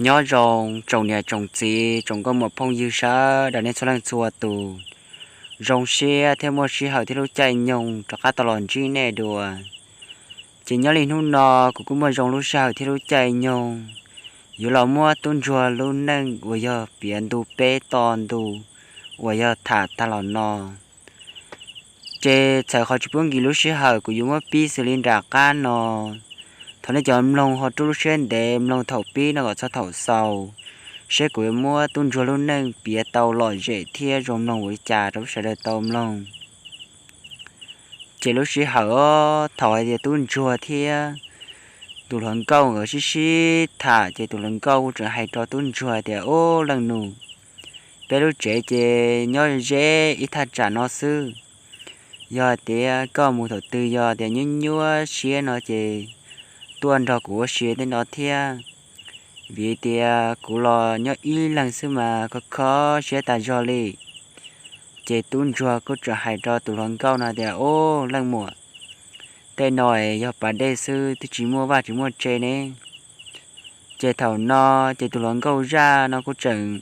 Nyob zoo tsoom niam tsoom txiv tsoom nkauj muam phooj ywg sawv daws nej txhua leej txhua tus, zoo siab thiab muaj sij hawm thiab lub caij nyoog rov qab tau los ntsib nej dua. Ces nyob li hnub no kuv kuj muaj zoo lub sij hawm thiab lub caij nyoog yuav los muab tub ntsuag lub neej uas yog piav ntu peb to ntu uas yog tham tag los no. Ces txhawm qhov tsis pub nkim lub sij hawm kuv yuav muab pib xws li nram qab no. Thov nej cov mloog ho rub lub siab ntev mloog thaum pib no kom txog thaum xaus, seb kuv yuav muab tub ntsuag lub neej piav tau lom zem thiab zoo mloog ua li cas rau peb sawv daws tau mloog. Ces lub sij hawm thaum hais tias tub ntsuag thiab tus hluas nkauj nkawd sib sib tham ces tus hluas nkauj kuj tseem hais rau tub ntsuag tias, Ub leej nus, peb lub tsev ces nyob ze ib thaj tsam no xwb. Yog hais tias koj mus thaum twg yog tias nyuaj nyuaj siab no ces tuaj nrog kuv ua si tej no thiab. Vim tias kuv los nyob ib leeg xwb mas kho kho siab tas zog li. Ces tub ntsuag kuj tseem hais rau tus hluas nkauj no tias, Ub leej muam, tej no yog pas dej xwb twb tsis muaj vaj tsis muaj tse ne. Ces thaum no ces tus hluas nkauj zaj no kuj tseem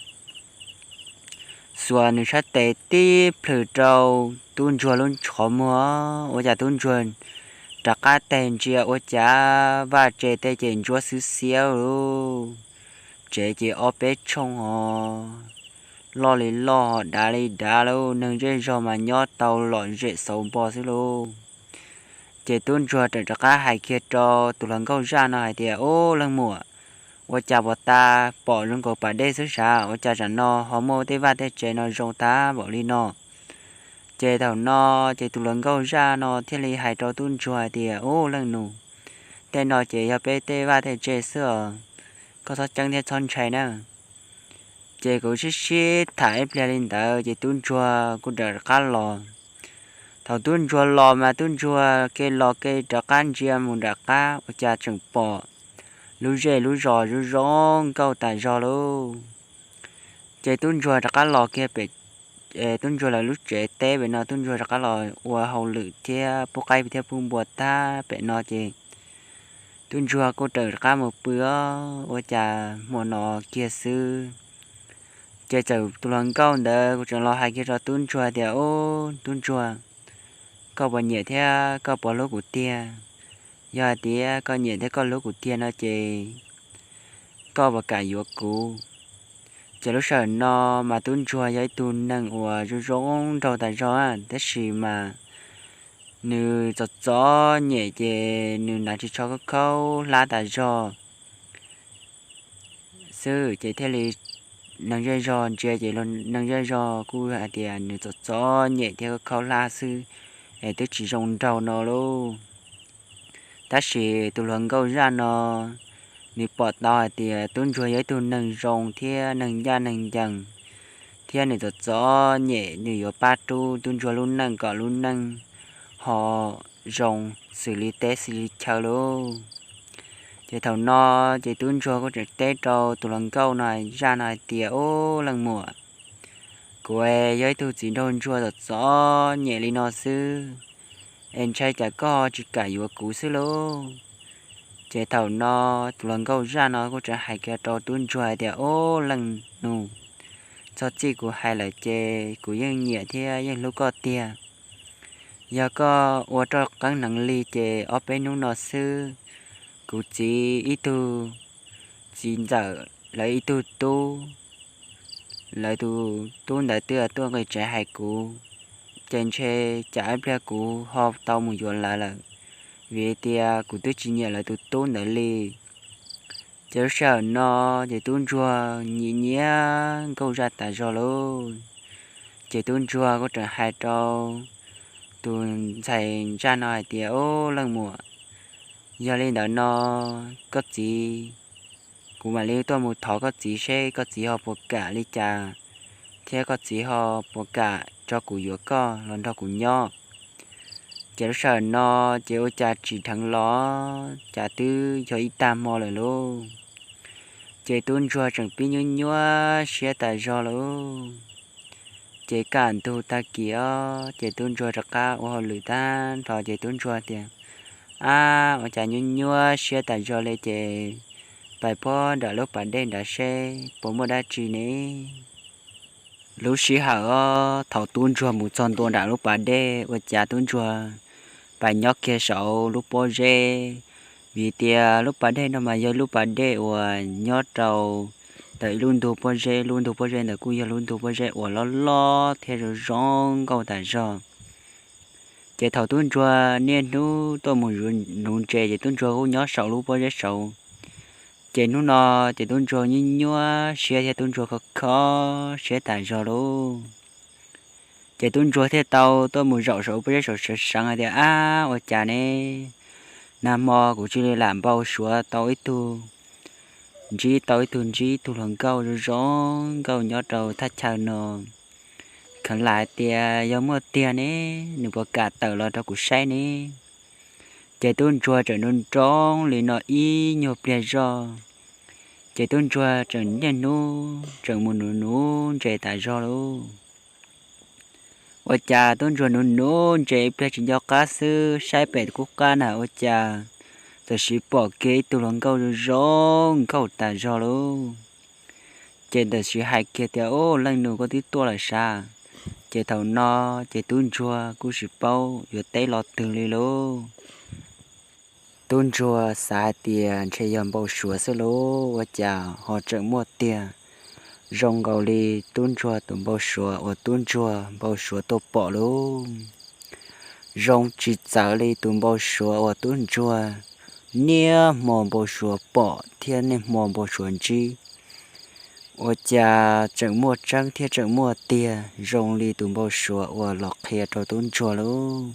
xuas nws sab tes tib plhws rau tub ntsuag lub qhov muag, ua cas tub ntsuag rov qab teg ntsia ua cas vaj tse tej ces ntsuab xwb xiab lauj. Tsev ces ob peb tshooj ho loj li loj ho dav li dav lauj, neeg zej zog mas nyob tau lom zem xauv npo xwb lauj. Ces tub ntsuag tseem rov qab hais kiag rau tus hluas nkauj zaj no hais tias, Ub leej muam, ua cas puas tas pom zoo nkaus pas dej xwb sav, ua cas tsam no ho muaj tej vaj tej tse no zoo tag npaum li no? Ces thaum no ces tus hluas nkauj zaj no thiaj li hais rau tub ntsuag hais tias, Ub leej nus, tej no ces yog peb tej vaj tej tse xwb os, koj txhob ceeb thiab txhob ntshai na. Ces kuv sib sib tham ib pliag li ntawd ces tub ntsuag kuj rov qab los. Thaum tub ntsuag los mas tub ntsuag ke los ke rov qab ntsia mus nram qab ua cas tseem pom lub zej lub zos zoo zoo nkauj tas zog lauj. Ces tub ntsuag rov qab los kiag pem tub ntsuag lawv lub tsev teb pem no, tub ntsuag rov qab los ua hauj lwm thiab pub qaib thiab pub npua tag pem no ces tub ntsuag kuj rov qab mus pw os, ua cas hmo no kiag xwb. Ces txawm tus hluas nkauj ntawd kuj tseem los hais kiag rau tub ntsuag tias, Ub tub ntsuag, koj puas nyiam thiab koj puas hlub kuv tiag? Yog hais tias koj nyiam thiab koj hlub kuv tiag no ces koj puas kam yuav kuv? Ces lub sij hawm no mas tub ntsuag yog ib tug neeg uas zoo zoo nraug tas zog, tab sis mas nws txom txom nyem ces nws hnav ris tsho khaub khaub hlab tas zog xwb, ces thiaj li neeg zej zog ntsia ces neeg zej zog kuj hais tias nws txom txom nyem thiab khaub khaub hlab xwb, es twb tsis zoo nraug no lauj. Tab sis tus hluas nkauj zaj no, nws pom tau hais tias tub ntsuag yog ib tug neeg zoo thiab neeg ncaj neeg ncees, thiab nws txom txom nyem nws yuav pab rub tub ntsuag lub neej kom lub neej ho zoo xws li teb xws li chaw lauj. Ces thaum no ces tub ntsuag kuj tseem teb rau tus hluas nkauj no zaj no hais tias, Ub leej muam, kuv yog ib tug txiv nraug ntsuag txom txom nyem li no xwb, es ntshai cas koj tsis kam yuav kuv xwb lauj. Ces thaum no tus hluas nkauj zaj no kuj tseem hais kiag rau tub ntsuag hais tias, Ub leej nus, txhob txij kuv hais lawm ces kuv yeej nyiam thiab yeej hlub koj tiag. Yog koj ua roj qeeb hneev li ces ob peb hnub no xwb, kuv txiv ib tug txiv ntxawm lawv ib tug tub, lawv tus tub ntawd twb tuaj nqis tsev hais kuv, ces ntshe tsam ib pliag kuv ho tau mus yuav lawv lawm, vim tias kuv twb tsis nyiam lawv tus tub ntawd li. Ces lub sij hawm no ces tub ntsuag nyiam nyiam nkauj zaj tas zog lauj. Ces tub ntsuag kuj tseem hais rau tus ntxhais zaj no hais tias, Ub leej muam, yog li ntawd no koj txiv, kuv mam li tuaj mus thov koj txiv seb koj txiv ho puas kam li cas, thiab koj txiv ho puas kam tso kuv yuav koj los nrog kuv nyob. Ces lub sij hawm no ces ua cas tsim dheev los cas twb yog ib tag hmo lawm lauj. Ces tub ntsuag tseem pib nyuaj nyuaj siab tas zog lauj. Ces kaj ntug tag kis os ces tub ntsuag rov qab ua hauj lwm tag nrho ces tub ntsuag tias, Ab, ua cas nyuaj nyuaj siab tas zog li ces pais puag nram lub pas dej nrad seb puas muaj dab tsi ne. Lub sij hawm os, thaum tub ntsuag mus txog ntua nram lub pas dej ua cas tub ntsuag pais nyob kiag saum lub pob zeb, vim tias lub pas dej no mas yog lub pas dej uas nyob rau ntawm ib lub ntug pob zeb, lub ntug pob zeb ntawd kuj yog lub ntug pob zeb uas loj loj thiab zoo zoo nkauj tas zog. Ces thaum tub ntsuag niaj hnub tuaj mus nuv ntses ces tub ntsuag kuj nyob saum lub pob zeb saud. Ces hnub no ces tub ntsuag nyuaj nyuaj siab thiab tub ntsuag kho kho siab tas zog lauj. Ces tub ntsuag thiaj tau tuaj mus zaum saum lub pob zeb saud sawv seev hais tias, Ab, ua cas ne, nag hmo kuv cia li lam npau suav tau ib tug, ntsib tau ib tug, ntsib ib tug hluas nkauj zoo zoo nkauj nyob rau thaj chaw no. Kheev lam hais tias yog muaj tiag ne, nws puas kam tawm los rau kuv saib ne? Ces tub ntsuag tseem nroo nroo li no ib nyuag pliag zog, ces tub ntsuag tseem niaj hnub tseem mus nuv nuv ntses tas zog lauj. Ua cas tub ntsuag nuv nuv ntses ib pliag tsis nco qab xwb, saib pem qub qab na ua cas tam sim pom kiag ib tug hluas nkauj zoo zoo nkauj tas zog lauj. Ces tam sim hais kiag tias, Ub, leej nus, koj twb tuaj lawm sav? Ces thaum no ces tub ntsuag kuj tsis paub yuav teb lo twg li lauj. Tub ntsuag xav hais tias ntshe yog npau suav xwb lauj, ua cas ho tseem muaj tiag. Zoo nkaus li tub ntsuag tus npau suav uas tub ntsuag npau suav tuaj pom lauj. Zoo tsis txawv li tus npau suav uas tub ntsuag niaj hmo npau suav pom thiab niaj hmo npau suav ntsib. Ua cas tseem muaj tseeb thiab tseem muaj tiag zoo li tus npau suav uas los qhia rau tub ntsuag lauj.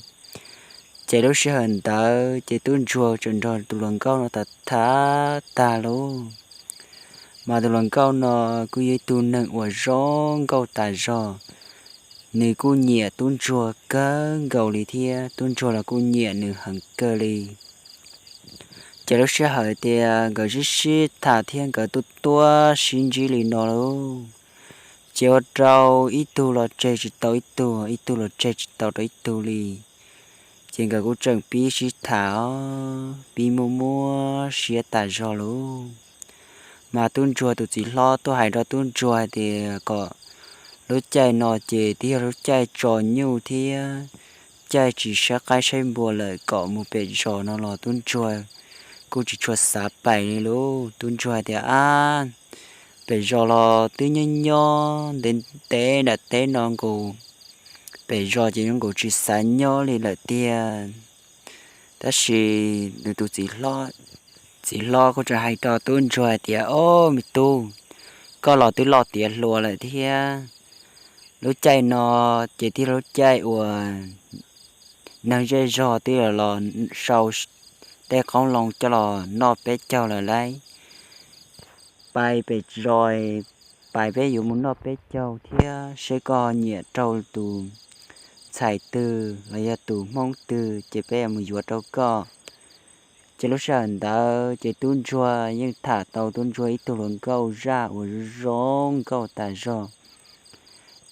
Ces lub sij hawm ntawd ces tub ntsuag tseem nrog tus hluas nkauj no tham tham tag lauj. Mas tus hluas nkauj no kuj yog ib tug neeg uas zoo nkauj tas zog, nws kuj nyiam tub ntsuag kawg nkaus li thiab tub ntsuag los kuj nyiam nws heev kawg li. Ces lub sij hawm tias nkawd sib sib tham thiab nkawd tuaj tuaj sib ntsib li no lauj, ces ua rau ib tug los tseg tsis tau ib tug, ib tug los tseg tsis tau rau ib tug li. Ces nkawd kuj tseem pib sib tham os, pib muaj muaj siab tas zog lauj. Mas tub ntsuag tus txiv hlob tuaj hais rau tub ntsuag hais tias kom lub caij no ces twb yog lub caij tso nyuj thiab caij tsis saib qaib saib npua lawm, kom mus pem zos no los tub ntsuag kuj tsis tshua xav pais li lauj. Tub ntsuag hais tias, Ab, pem zos los twb nyob nyob ntev ntev nram teb no nkaus, pem zos ces zoo nkaus tsis xav nyob li lawm tiag. Tab sis nws tus txiv hlob, txiv hlob kuj tseem hais rau tub ntsuag hais tias, Ob, me tub, koj los twb loj tiav hluas lawm thiab. Lub caij no ces twb yog lub caij uas neeg zej zog twb los sau tej qoob loo coj los noj peb caug lawm lauj. Pais pem zos, pais peb yuav mus noj peb caug thiab seb koj nyiam raug tus ntxhais twg los yog tus hmoob twg ces peb yuav mus yuav rau koj. Ces lub sij hawm ntawd ces tub ntsuag yeej tham tau tub ntsuag ib tug hluas nkauj zaj uas zoo nkauj tas zog.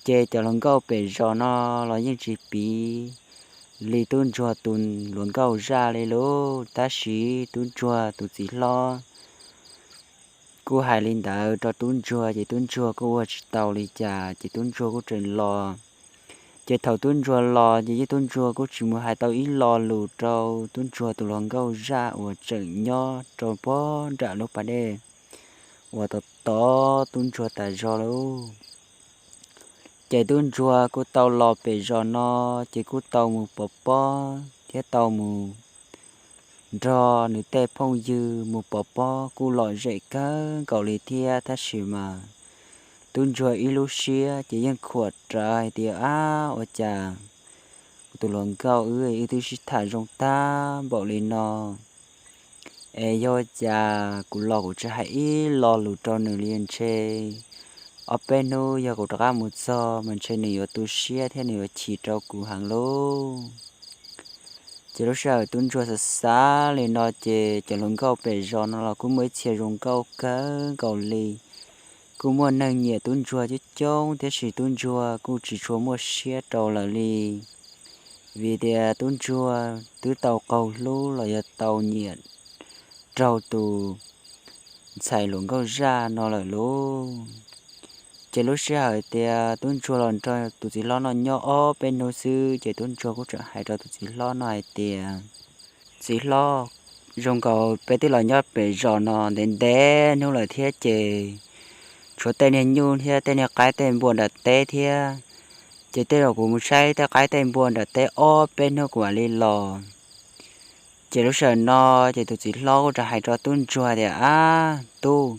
Ces cov hluas nkauj pem zos no los yeej tsis piv li tub ntsuag tus hluas nkauj zaj li lauj. Tab sis tub ntsuag tus txiv hlob kuj hais li ntawd rau tub ntsuag ces tub ntsuag kuj ua tsis tau li cas ces tub ntsuag kuj tseem los. Ces thaum tub ntsuag los ces yeej tub ntsuag kuj tsis mus hais tau ib lo lus rau tub ntsuag tus hluas nkauj zaj uas tseem nyob rau puag nram lub pas dej uas tom tod tub ntsuag tas zog lauj. Ces tub ntsuag kuj tau los pem zos no, ces kuj tau mus pov pob thiab tau mus nrog nws tej phooj ywg mus pov pob kuj lom zem kawg nkaus li thiab. Tab sis mas tub ntsuag ib lub siab ces yeej khuam rawv hais tias, Ab, ua cas kuv tus hluas nkauj wb, wb twb sib tham zoo tag npaum li no, es yog ua cas kuv los kuv tsis hais ib lo lus rau nws li ntshe ob peb hnub yog kuv rov qab mus txog mas ntshe nws yuav tu siab thiab nws yuav chim rau kuv heev lauj. Ces lub sij hawm tub ntsuag xav xav li no ces cov hluas nkauj pem zos no los kuj muaj ib txhia zoo nkauj kawg nkaus li. Kuj muaj neeg nyiam tub ntsuag coob coob, tiam sis tub ntsuag kuj tsis tshua muaj siab rau lawv li. Vim tias tub ntsuag twb tau qaug hlub los yog tau nyiam raug tus txhais hluas nkauj zaj no lawm lauj. Ces lub sij hawm tias tub ntsuag los nrog tus txiv hlob no nyob ob peb hnub xwb ces tub ntsuag kuj tseem hais rau tus txiv hlob no hais tias, txiv hlob, zoo nkaus peb twb los nyob pem zos no ntev ntev hnub lawm thiab ces tshuav tej niag nyuj thiab tej niag qaib tej npua nram teb thiab, ces tej zaum kuv mus saib tej qaib tej npua nram teb ob peb hnub kuv mam li los. Ces lub sij hawm no ces tus txiv hlob kuj rov hais rau tub ntsuag tias, ab tub,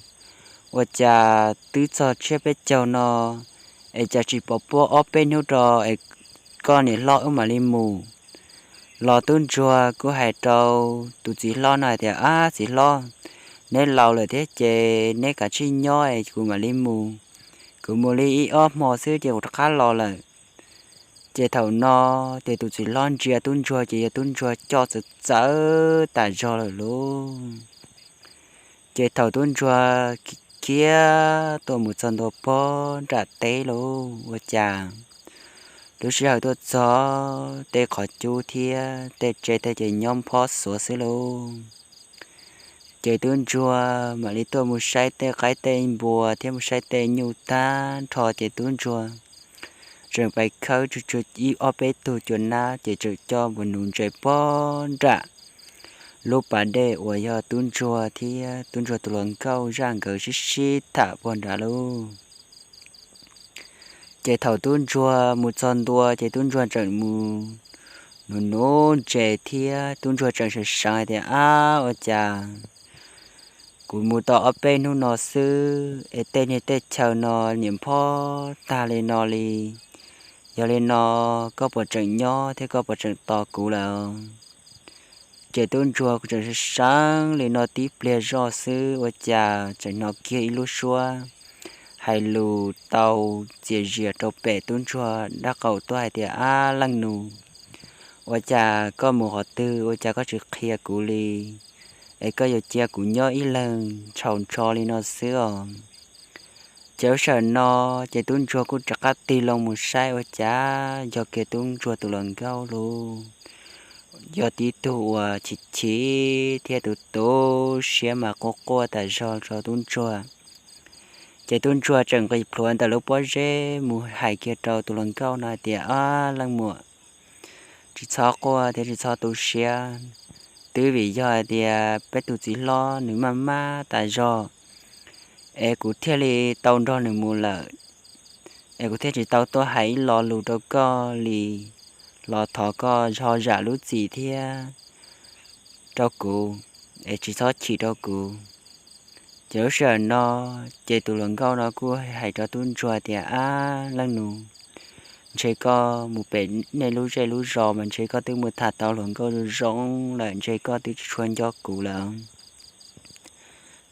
ua cas twb txog tsiab peb caug no es cas tsis pom puab ob peb hnub rau es koj niam hlob wb mam li mus. Los tub ntsuag kuj hais rau tus txiv hlob no hais tias, ab txiv hlob, neb laus lawm thiab ces neb kav tsij nyob es kuv mam li mus. Kuv mus li ib ob hmo xwb ces kuv rov qab los lawm. Ces thaum no ces tus txiv hlob ntsia tub ntsuag ces yog tub ntsuag coj txawv txawv tas zog lawm lauj. Ces thaum tub ntsuag khiav tuaj mus txog ntua pog nram teb lauj, ua cas lub sij hawm tuaj txog tej qhov cub thiab tej tsev tej ces nyob phob xuav xwb lauj. Ces tub ntsuag mam li tuaj mus saib tej qaib tej npua thiab mus saib tej nyuj tag nrho ces tub ntsuag tseem pais khawb tsuag tsuag ib ob peb tug cua nab ces tseem coj npua nuv ntsia pog nram lub pas dej uas yog tub ntsuag thiab tub ntsuag tus hluas nkauj zaj nkawd sib sib tham pog nrad lauj. Ces thaum tub ntsuag mus txog ntua ces tub ntsuag tseem mus nuv nuv ntsia thiab tub ntsuag tseem seev seev hais tias, ab ua cas kuv mus tau ob peb hnub no xwb es tej niag teb chaws no niam phob tag li no li. Yog li no koj puas tseem nyob thiab koj puas tseem tos kuv lawm? Ces tub ntsuag kuj tseem seev seev li no tib pliag zoj xwb ua cas tseem hnov kiag ib lub suab hais lus tau txias zias rau pem tub ntsuag dab qaum tuaj hais tias, ab leej nus, ua cas koj mus qhov twg ua cas koj tsis qhia kuv li, es koj yuav cia kuv nyob ib leeg txhaum ntsho li no xwb os? Ces lub sij hawm no ces tub ntsuag kuj rov qab tig loo mus saib ua cas yog kiag tub ntsuag tus hluas nkauj lauj. Yog tib tug uas chim chim thiab tu tu siab mas quaj quaj tas zog rau tub ntsuag. Ces tub ntsuag tseem nqis plhuav ntawm lub pob zeb mus hais kiag rau tus hluas nkauj no hais tias, ab leej muam, tsis txhob quaj thiab tsis txhob tu siab, twb vim yog hais tias peb tus txiv hlob nws maj mab tas zog es kuv thiaj li tau nrog nws mus lawm, es kuv thiaj tsis tau tuaj hais ib lo lus rau koj li, los thov koj ho zam lub txim thiab rau kuv, es tsis txhob chim rau kuv. Ces lub sij hawm no ces tus hluas nkauj no kuj hais rau tub ntsuag tias, ab leej nus, ntshe koj mus pem nej lub zej lub zos mas ntshe koj twb mus tham tau hluas nkauj zoo zoo lawm, ntshe koj twb tsis tshua nco kuv lawm.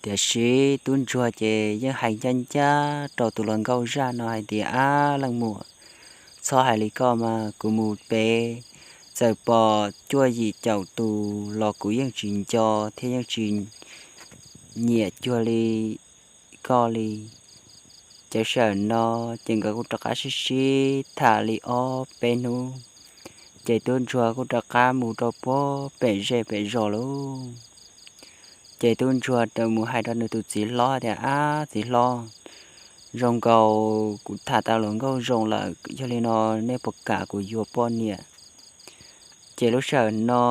Tiam sis tub ntsuag ces yeej hais ncaj ncaj rau tus hluas nkauj zaj no hais tias, ab leej muam, txhob hais li koj mas, kuv mus pem txawm pom cuaj yim caum tus los kuv yeej tsis nco thiab yeej tsis nyiam cuag li koj li. Ces sij hawm no ces nkawd kuj rov qab sib sib tham li ob peb hnub, ces tub ntsuag kuj rov qab mus rau puag pem zej pem zos lauj. Ces tub ntsuag rov mus hais rau nws tus txiv hlob tias, ab txiv hlob, zoo nkaus kuv tham tau hluas nkauj zoo lawm, yog li no nej puas kam kuv yuav poj niam? Ces lub sij hawm no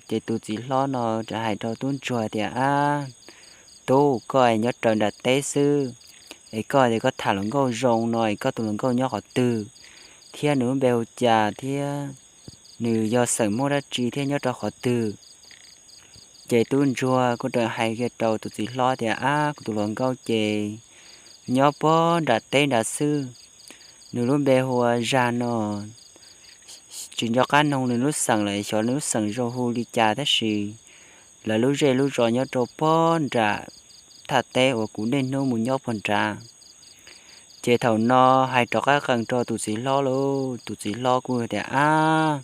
ces tus txiv hlob no rov hais rau tub ntsuag tias, ab tub, koj nyob raws nram teb xwb, es koj tias koj tham hluas nkauj zoo no es koj tus hluas nkauj nyob qhov twg, thiab nws lub npe hu cas thiab nws yog xeem Hmoob dab tsi thiab nyob rau qhov twg? Ces tub ntsuag kuj rov hais kiag rau tus txiv hlob tias, ab kuv tus hluas nkauj ces nyob puag nram teb nrad xwb, nws lub npe hu ua Zag no. Tsis nco qab noog nws lub xeem lawm, xyov nws lub xeem zoo hu li cas tab sis lawv lub zej lub zos nyob rau puag nram thaj teb uas kuv niaj hnub mus nyob puag nrad. Ces thaum no hais rov qab qees rau tus txiv hlob lauj, tus txiv hlob kuj tias, ab,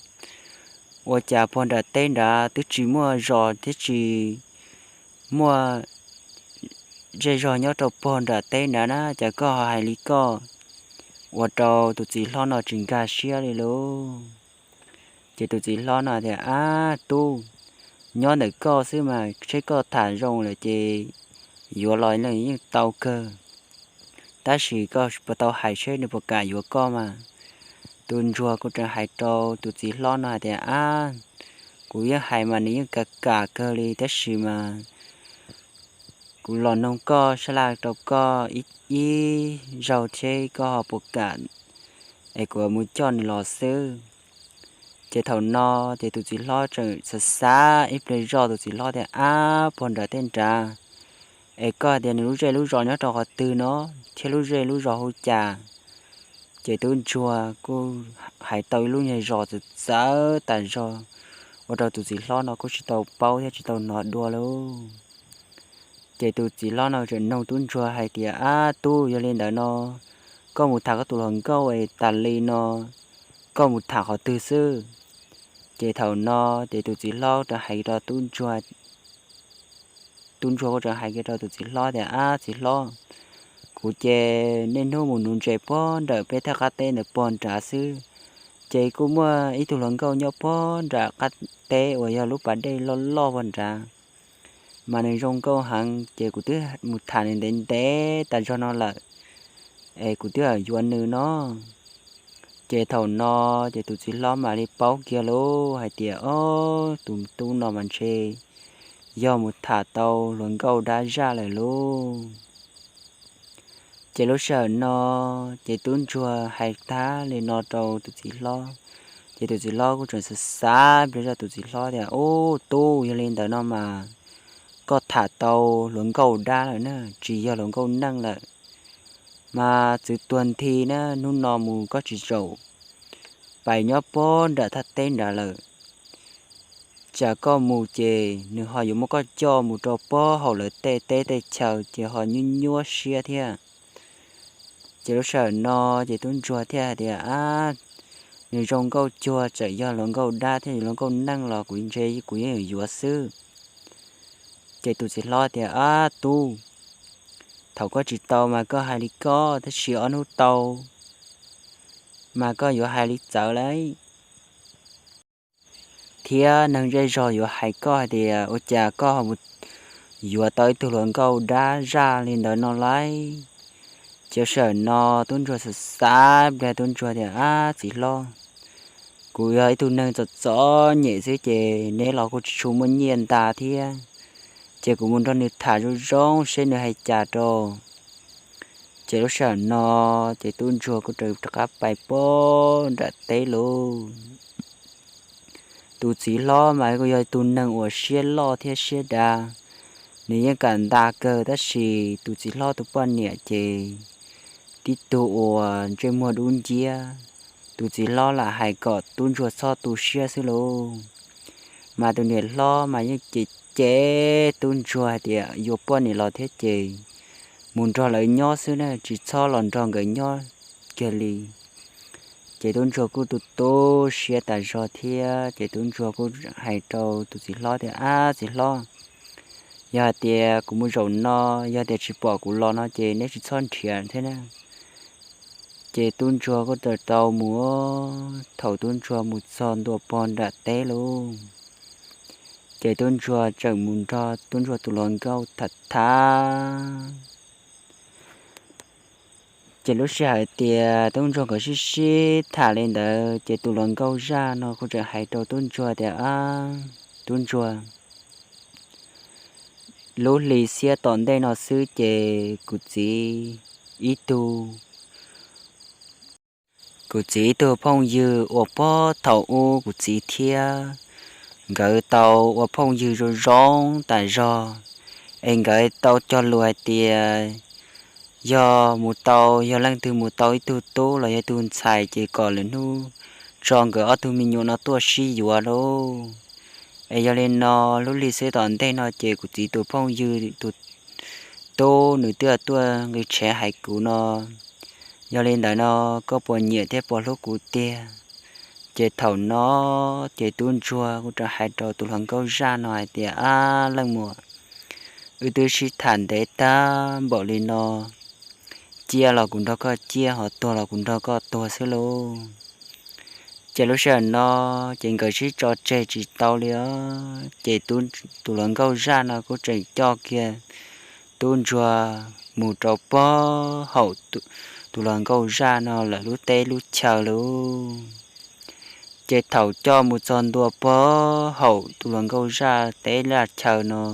ua cas puag nram teb nrad twb tsis muaj zos thiab tsis muaj zej zog nyob rau puag nram teb nrad na, cas koj ho hais li koj? Ua rau tus txiv hlob no tsis nkag siab li lauj. Ces tus txiv hlob no tias, ab tub, nyob ntawm koj xwb mas seb koj tham zoo lawm ces yuav los yeej tau kawg, tab sis koj puas tau hais seb nws puas kam yuav koj mas. Tus ntsuag kuj tseem hais rau tus txiv hlob no hais tias, Ab, kuv yeej hais mas nws yeej kam kam kawg li, tab sis mas kuv los noog koj sab laj rau koj ib zaug thiab koj ho puas kam es kuv mus coj nws los xwb. Ces thaum no ces tus txiv hlob tseem xav xav ib pliag zoj, tus txiv hlob tias, Ab, pog nram tej nrad es koj hais tias nws lub zej lub zos nyob rau qhov twg no thiab lub zej lub zos hu cas? Ces tub ntsuag kuj hais tau ib lub nyuag zos txawv txawv tas zog ua rau tus txiv hlob no kuj tsis tau paub thiab tsis tau hnov dua lauj. Ces tus txiv hlob no tseem noog tub ntsuag hais tias, Ab tub, yog li ntawd no koj mus tham koj tus hluas nkauj es tas li no koj mus tham qhov twg xwb? Ces thaum no ces tus txiv hlob rov hais rau tub ntsuag, tub ntsuag kuj rov hais kiag rau tus txiv hlob tias, Ab txiv hlob, kuv ces niaj hnub mus nuv ntses puag nram peb thaj qab teb ntawd pog nrad xwb, ces kuj muaj ib tug hluas nkauj nyob puag nram qab teb uas yog lub pas dej loj loj pog nrad, mas nws zoo nkauj heev, ces kuv twb mus tham nws ntev ntev tas zog no lawm, es kuv twb yuav nws no. Ces thaum no ces tus txiv hlob mam li paub kiag lauj hais tias, Ob, tus tub no mas ntshe yog mus tham tau hluas nkauj dab zaj lawm lauj. Ces lub sij hawm no ces tub ntsuag hais tag li no rau tus txiv hlob, ces tus txiv hlob kuj tseem xav xav pliag zoj, tus txiv hlob tias, Ub tub, yog li ntawd no mas koj tham tau hluas nkauj dab lawm na, tsis yog hluas nkauj neej lawm. Mas txwv tuag nthi na, hnub no mus koj tsis txhob pais nyob puag nram thaj teb nrad lawm. Tsam koj mus ces nws ho yuav muab koj coj mus rau puag hauv lawv tej teb tej chaw ces ho nyuaj nyuaj siab thiab. Ces lub sij hawm no ces tub ntsuag thiaj hais tias, Ab, nws zoo nkauj cuag, txawm yog hluas nkauj dab thiab hluas nkauj neej los kuv ntshe kuv yeej yuav yuav xwb. Ces tus txiv hlob tias, Ab tub, thaum koj tsis tau mas koj hais li koj, tab sis ob hnub tau mas koj yuav hais li txawv lauj. Thiab neeg zej zog yuav hais koj hais tias, Ua cas koj ho yuav tau ib tug hluas nkauj dab zaj li ntawd no lauj? Ces lub sij hawm no tub ntsuag xav xav pliag, tub ntsuag tias, Ab txiv hlob, kuv yog ib tug neeg txom txom nyem xwb ces neb los kuj tsis tshua muaj nyiaj nta thiab, ces kuv mus nrog nws tham zoo zoo seb nws hais cas rau. Ces lub sij hawm no ces tub ntsuag kuj rov qab pais puag nram teb lauj. Tus txiv hlob mas kuj yog tus neeg uas siab loj thiab siab dav, nws yeej kam nta kawg, tab sis tus txiv hlob tus poj niam ces tib tug uas ntsej muag dub nciab. Tus txiv hlob lam hais kom tub ntsuag txhob tu siab xwb lauj, mas tus niam hlob mas yeej cem cem tub ntsuag hais tias yuav poj niam los thiab ces mus nrog lawv nyob xwb na, tsis txhob los nrog nkawd nyob kiag li. Ces tub ntsuag kuj tu tu siab tas zog thiab, ces tub ntsuag kuj hais rau tus txiv hlob tias, Ab txiv hlob, yog hais tias kuv mus zaum no, yog tias tsis pom kuv los no ces neb tsis txhob nrhiav thiab na. Ces tub ntsuag kuj tau mus. Thaum tub ntsuag mus txog ntua pog nram teb lauj, ces tub ntsuag tseem mus nrog tub ntsuag tus hluas nkauj tham tham. Ces lub sij hawm tias tub ntsuag nkawd sib sib tham li ntawd ces tus hluas nkauj zaj no kuj tseem hais rau tub ntsuag tias, Ab tub ntsuag, lub hli xiab tom ntej no xwb ces kuv txiv ib tug, kuv txiv ib tug phooj ywg uas puag thaum ub kuv txiv thiab nkawd tau ua phooj ywg zoo zoo tas zog, es nkawd tau cog lus hais tias yog mus tau, yog leej twg mus tau ib tug tub los yog ib tug ntxhais ces kom lwm hnub tso nkawd ob tug me nyuam no tuaj sib yuav lauj. Es yog li no lub hli xiab tom ntej no ces kuv txiv tus phooj ywg tus tub nws twb tuaj nqis tsheb hais kuv no. Yog li ntawd no koj puas nyiam thiab puas hlub kuv tiag? Ces thaum no ces tub ntsuag kuj rov hais rau tus hluas nkauj zaj no hais tias, Ab leej muam, wb twb sib tham ntev tag npaum li no, ciaj los kuv nrog koj ciaj, ho tuag los kuv nrog koj tuag xwb lauj. Ces lub sij hawm no ces nkawd sib tso tseg tsis tau li os. Ces tus hluas nkauj zaj no kuj tseem coj kiag tub ntsuag mus rau pog hauv tus hluas nkauj zaj no lawv lub teb lub chaw lauj. Ces thaum coj mus txog ntua pog hauv tus hluas nkauj zaj teb zaj chaw no,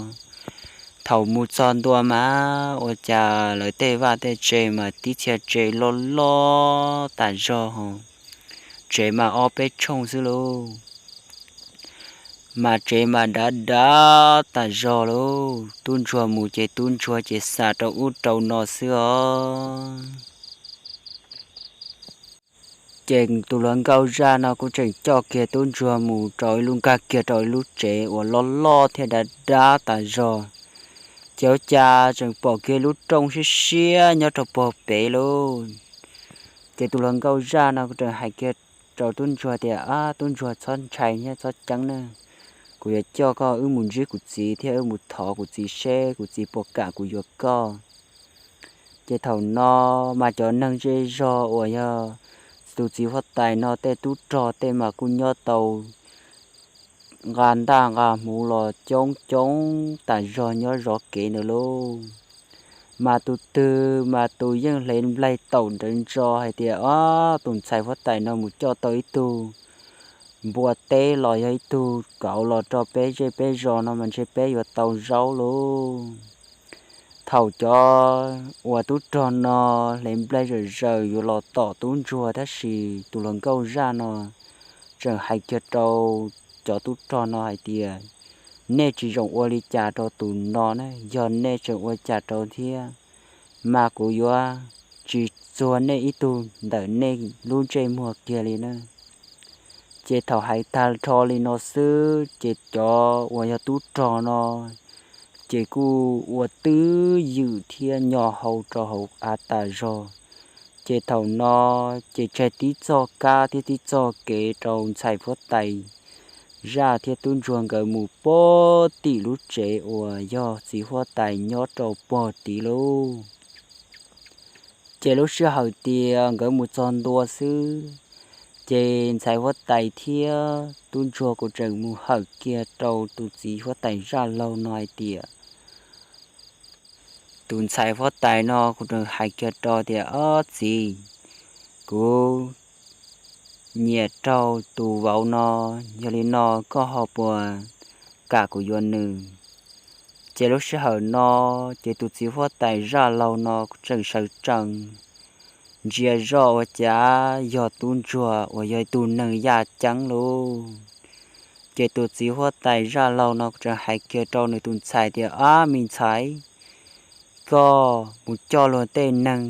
thaum mus txog ntua mas ua cas lawv tej vaj tej tsev mas tib txhia tsev loj loj tas zog ho, tsev mas ob peb tshooj xwb lauj, mas tsev mas dav dav tas zog lauj. Tub ntsuag mus ces tub ntsuag ces xav rau ub rau no xwb os. Ces tus hluas nkauj zaj no kuj tseem coj kiag tub ntsuag mus rau ib lub, nkag kiag rau ib lub tsev uas loj loj thiab dav dav tas zog. Ces ua cas tseem pom kiag lub rooj siab siab nyob rau pog pem lauj. Ces tus hluas nkauj zaj no kuj tseem hais kiag rau tub ntsuag tias, Ab, tub ntsuag txhob ntshai thiab txhob ceeb na, kuv yuav coj koj wb mus ntsib kuv txiv thiab wb mus thov kuv txiv seb kuv txiv puas kam kuv yuav koj. Ces thaum no mas cov neeg zej zog uas yog tus txiv huab tais no tej tub rog tej mas kuj nyob tau nqa ntaj nqa hmuv los coob coob tas zog nyob zov kev ntawd lauj. Mas tus twg mas tus yeej hle nplaig taum nrawv ntso hais tias, Ob, tus ntxhais huab tais no mus coj tau ib tug npua teb los yog ib tug kauv los rau peb zej peb zos no mas ntshe peb yuav tau zaub lauj. Thaum cov uas tub rog no hle nplaig zawm zaws yuav los tom tub ntsuag tab sis tus hluas nkauj zaj no tseem hais kiag rau cov tub rog no hais tias, Nej tsis zoo ua li cas rau tus no na, yog nej tseem ua cas rau thiab mas kuv yuav tsis txuag nej ib tug ntawm nej lub ntsej muag kiag li na. Ces thaum hais tag nrho li no xwb ces cov uas yog tub rog no ces kuj ua twj ywm thiab nyo hau rau hauv av tas zog. Ces thaum no ces tseg tib txoj kab thiab tib txoj kev rau ntxhais huab tais zaj thiab tub ntsuag nkawd mus pog tim lub tsev uas yog txiv huab tais nyob rau pog tid lauj. Ces lub sij hawm tias nkawd mus txog ntua xwb, ces ntxhais huab tais thiab tub ntsuag kuj tseem mus hawm kiag rau tus txiv huab tais zaj laug no hais tias, tus ntxhais huab tais no kuj tseem hais kiag rau tias, Ob txiv, kuv nyiam raug tus vauv no, yog li no koj ho puas kam kuv yuav nws? Ces lub sij hawm no ces tus txiv huab tais zaj laug no kuj tseem sawv tsees ntsia zoj ua cas yog tub ntsuag uas yog ib tug neeg yaj ceeb lauj. Ces tus txiv huab tais zaj laug no kuj tseem hais kiag rau nws tus ntxhais tias, Ab, me ntxhais, koj mus coj luag tej neeg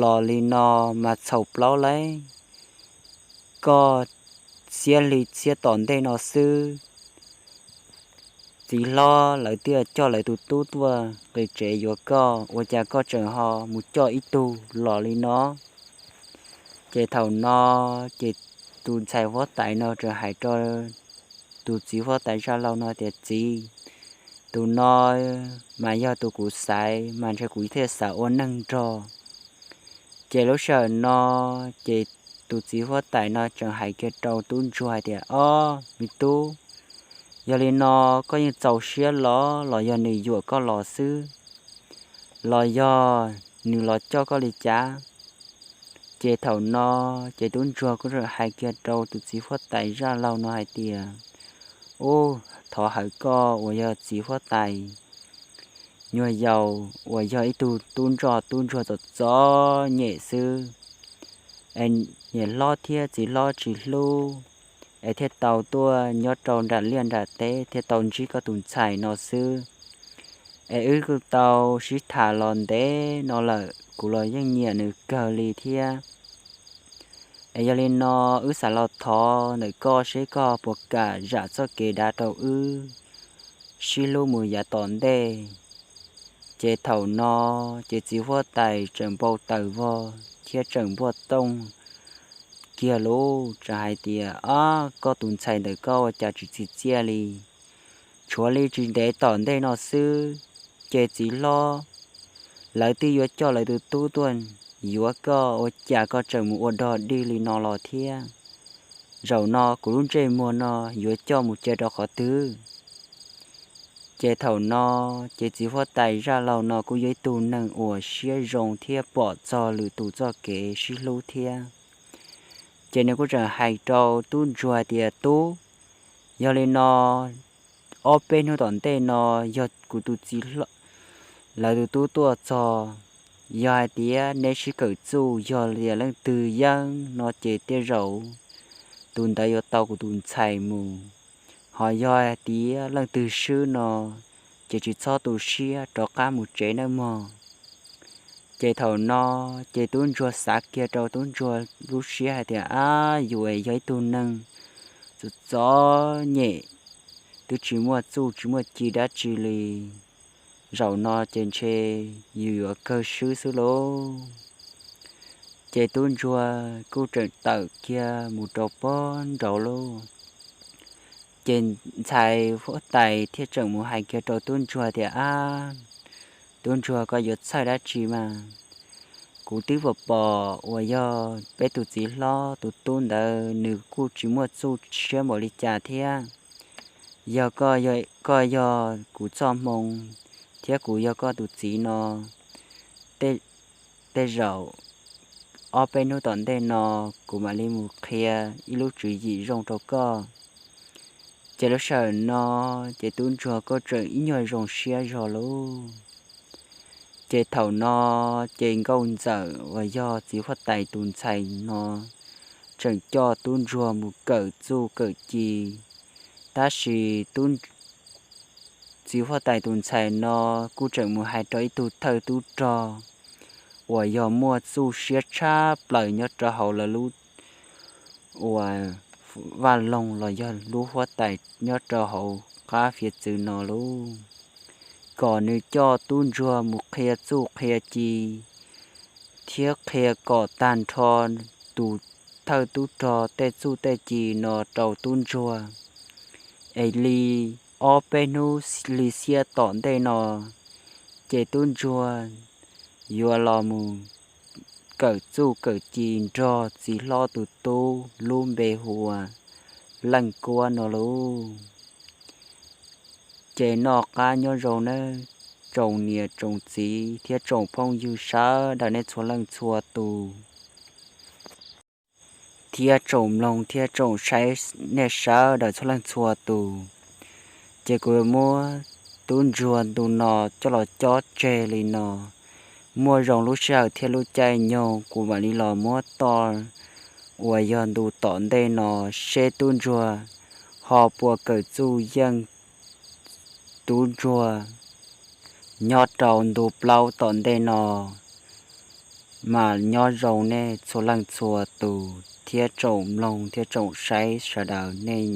los li no mas txhaum plaub lauj. Koj txhiab hli txhiab tom ntej no xwb, txiv hlob lawv twb coj lawv tus tub tuaj nqis tsev yuav koj, ua cas koj tseem ho mus coj ib tug los li no? Ces thaum no ces tus ntxhais huab tais no tseem hais rau tus txiv huab tais zaj laug no tias, Txiv, tus no mas yog tus kuv xaiv mas ntshe kuv thiaj xav ua neej nrog. Ces lub sij hawm no ces tus txiv huab tais no tseem hais kiag rau tub ntsuag hais tias, Ob, me tub, yog li no koj yeej txaus siab los los yog nws yuam koj los xwb, los yog nws los coj koj li cas? Ces thaum no ces tub ntsuag kuj tseem hais kiag rau tus txiv huab tais zaj laug no hais tias, Ub, thov hawm koj uas yog txiv huab tais nyuag yaus uas yog ib tug tub ntsoj tub ntsuag txom txom nyem xwb, es niam hlob thiab txiv hlob tsis hlub, es thiaj tau tuaj nyob rau nram liaj nram teb thiaj tau ntsib koj tus ntxhais no xwb. Es wb kuj tau sib tham los ntev no lawm, kuv los yeej nyiam nws kawg li thiab. Es yog li no wb xav los thov ntawm koj seb koj puas kam zam txoj kev dav rau wb sib hlub mus yav tom ntej. Ces thaum no ces txiv huab tais tseem npau taws vog thiab tseem npuaj tooj kiag lauj, tseem hais tias, Ab, koj tus ntxhais ntawm koj ua cas tsis txi txiaj li? Tshuav li tsis ntev tom ntej no xwb ces txiv hlob lawv twb yuav coj lawv tus tub tuaj yuav koj, ua cas koj tseem mus ua dog dig li no los thiab? Zaum no kuv lub ntsej muag no yuav coj mus cia rau qhov twg? Ces thaum no ces txiv huab tais zaj laug no kuj yog ib tug neeg uas siab zoo thiab pom txog lwm tus txoj kev sib hlub thiab. Ces nws kuj tseem hais rau tub ntsuag hais tias, Tub, yog li no ob peb hnub tom ntej no yog kuv tus txiv lawv tus tub tuaj txog, yog hais tias neb sib kawm txuj yog tias leej twg yeej no ces tej zaum tus ntawd yuav tau kuv tus ntxhais mus, ho yog hais tias leej twg swb no ces tsis txhob tu siab, rov qab mus tsev nawb mog. Ces thaum no ces tub ntsuag xav kiag rau tub ntsuag lub siab hais tias, Ab, yus es yog ib tug neeg txom txom nyem, twb tsis muaj txuj tsis muaj ci dab tsi li, zaum no ces ntshe yus yuav kawg swb xwb lauj. Ces tub ntsuag kuj tseem tawm kiag mus rau pog nraud lauj. Ces ntxhais huab tais thiaj tseem mus hais kiag rau tub ntsuag tias, Ab, tub ntsuag, koj yuav txhawj dab tsi mas? Kuv twb pom pom uas yog peb tus txiv hlob tus tub ntawd nws kuj tsis muaj txuj siab npaum li cas thiab. Yog koj yog kuv txoj hmoo thiab kuv yog koj tus txiv no, tej zaum ob peb hnub tom ntej no kuv mam li mus qhia ib lub tswv yim zoo rau koj. Ces lub sij hawm no ces tub ntsuag kuj tseem ib nyuag zoo siab zog lauj. Ces thaum no ces nkauj ntxawm uas yog txiv huab tais tus ntxhais no tseem coj tub ntsuag mus kawm txuj kawm ci, tab sis txiv huab tais tus ntxhais no kuj tseem mus hais rau ib tug thawj tub rog uas yog muaj txuj siab tshaj plaws nyob rau hauv lawv lub uas vaj loog los yog lub huab tais nyob rau hauv qab hiav txwv no lauj, kom nws coj tub ntsuag mus qhia txuj qhia ci thiab qhia kom tag nrho tus thawj tub rog tej txuj tej ci no rau tub ntsuag. Es li ob peb hnub li xiab tom ntej no ces tub ntsuag yuav los mus kawm txuj kawm ci nrog txiv hlob tus tub lub npe hu ua Leej Kuab no lauj. Ces noj qab nyob zoo nawb tsoom niam tsoom txiv thiab tsoom phooj ywg sawv daws nej txhua leej txhua tus, thiab tsoom mloog thiab tsoom saib nej sawv daws txhua leej txhua tus. Ces kuv muab tub ntsuag ntu no coj los cob tseg li no. Muaj zoo lub sij hawm thiab lub caij nyoog kuv mam li los muab toj uas yog ntu tom ntej no seb tub ntsuag ho puas kawm txuj yeej tub ntsuag nyob rau ntu plaub tom ntej no. Mas nyob zoo nej txhua leej txhua tus thiab tsoom mloog thiab tsoom saib sawv daws nej